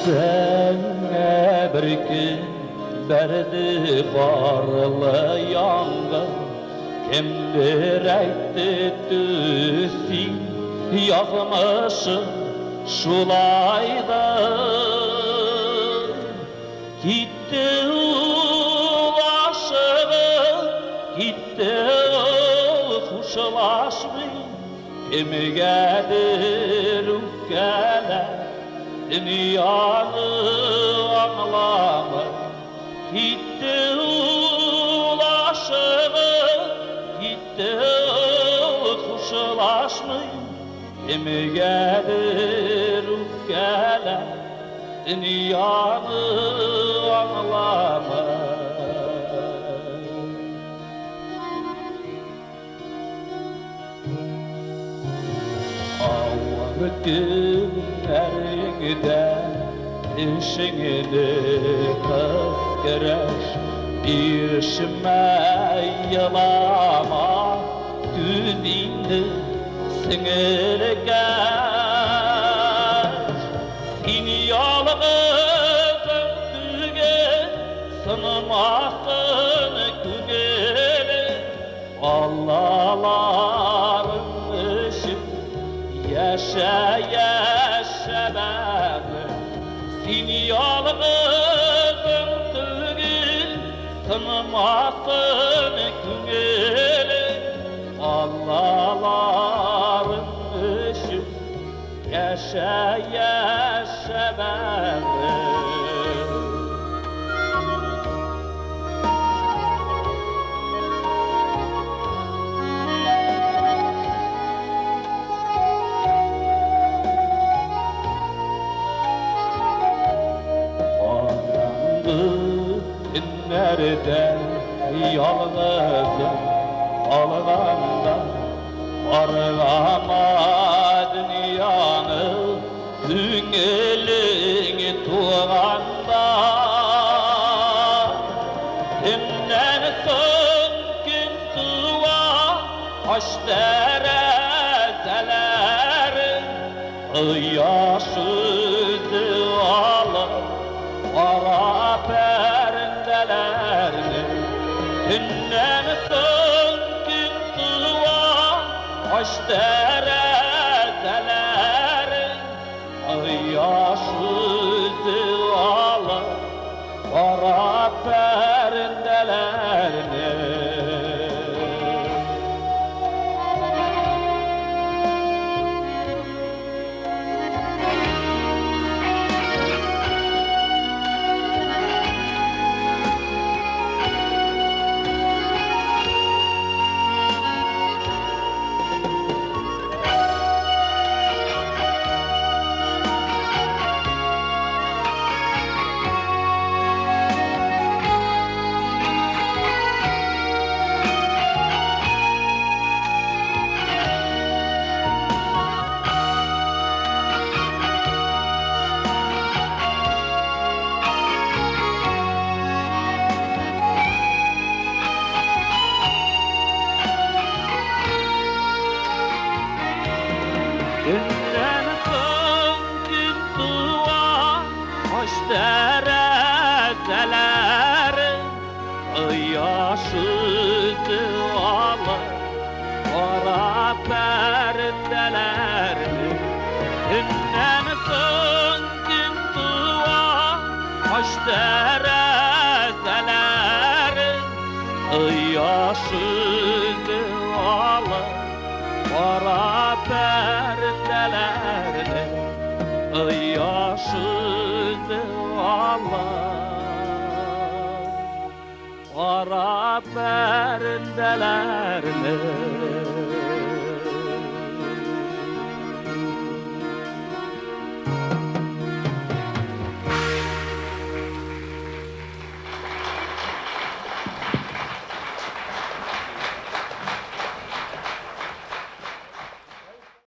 Өстеңә бер көн бәрде карлы яңгыр, Кемдер әйтте төсин, язмышы шулайдыр. Китте ул ашыгып, китте ул хушлашмый, Кемгәдер үпкәләп, дөньяны аңламый. Китте ул ашыгып, китте ул хушлашмый, Кемгәдер үпкәләп, дөньяны аңламый. Авыр көннәреңдә тешеңне кыс, көрәш, бирешмә, елама, түз инде, сеңелкәш. Син ялгызың түгел, сынмасын күңелең, Балаларың өчен яшә, яшә, бәгырь. Син ялгызың түгел, сынмасын күңелең, Балаларың өчен яшә, яшә, бәгырь. Караңгы төннәрдә ялгызың калганда, Каргама дөньяны, күңелең тулганда. Төннән соң көн туа, ач тәрәзәләрең, Кояш үзе алып кара пәрдәләрне. Төннән соң көн туа, ач тәрәзәләрең, Кояш үзе алып кара пәрдәләрне. Төннән соң көн туа, ач тәрәзәләрең, Кояш үзе алып кара пәрдәләрне. Төннән соң көн туа, ач тәрәзәләрең, Кояш үзе алып кара пәрдәләрне. Кояш үзе алып кара пәрдәләрне.